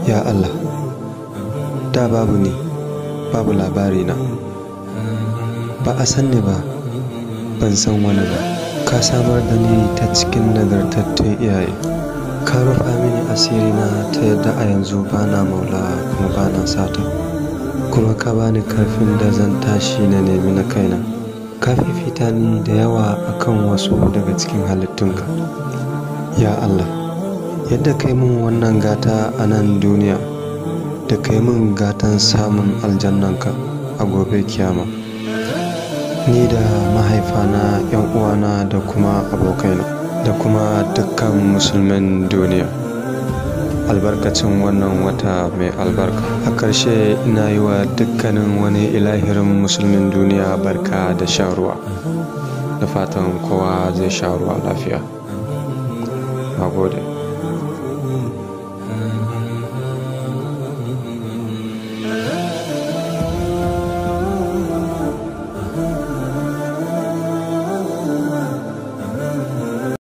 Ya Allah, da babu ni, babu labarina. Ba a san ni ba, ban san wani ba. Ka samar da ni ta cikin nagartattun iyaye. Ka rufa mini asirina ta yadda a yanzu bana maula kuma bana sata. Kuma ka bani karfin da zan tashi na nemi na kaina. Ka fifita ni da yawa akan wasu daga cikin halittunka. Ya Allah, yadda kai mun wannan gata a nan duniya, da kai mun gatan samun aljannanka a gobe kiyama. Ni da mahaifana, 'yan uwana da kuma abokaina, da kuma dukkan musulman duniya. Albarkacin wannan wata mai albarka. A ƙarshe ina yi wa dukkanin wani ilahirin musulmin duniya barka da shan ruwa. Da fatan kowa zai sha ruwa lafiya. Na gode.